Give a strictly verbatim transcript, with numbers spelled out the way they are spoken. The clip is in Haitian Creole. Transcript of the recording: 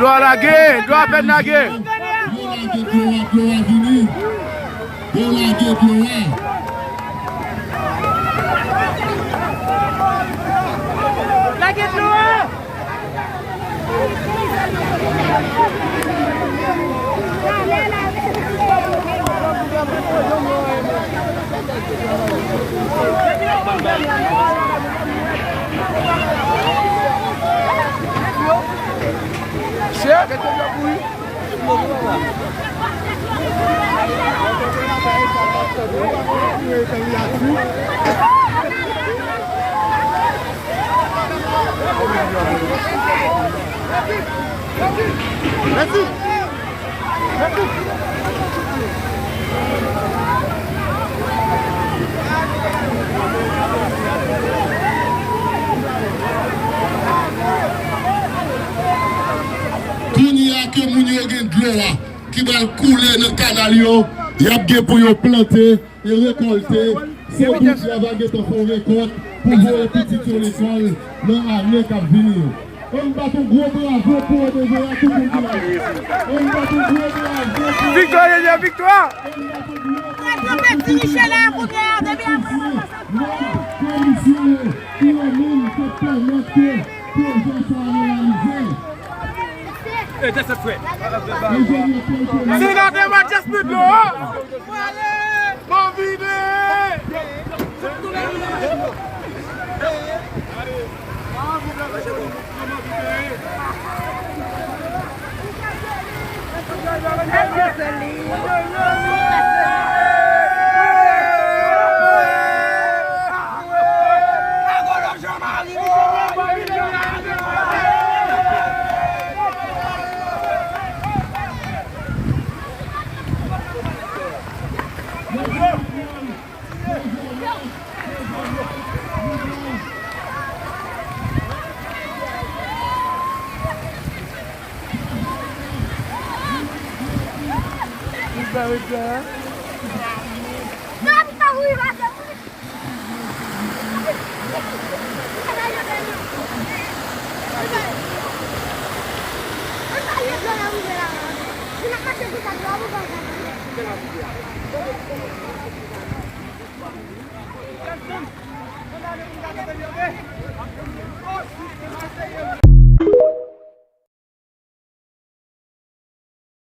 Dlo a lage, dlo a apèn lage. Yo lage dlo a, dlo a vini. Yo lage dlo a. Lage dlo a. Chè, mete dlo pou li. Mèsi. Kounye a ke moun yo gen dlo a ki pral koule nan kanal yo, y ap gen pou yo plante e rekòlte. Se bout travay gentan fè yon rekòt pou voye pitit yo lekòl nan ane k ap vini yo. Ann bat yon gwo bravo pou O D V a, tout moun ki la. Ann bat yon gwo bravo pou Viktwa, Viktwa! Ann bat yon gwo bravo pou tout moun ki la. Komisyon yo, ki yo menm te pèmèt ke pwojè sa a reyalize. Senatè Mathias Pedro! Bon vide!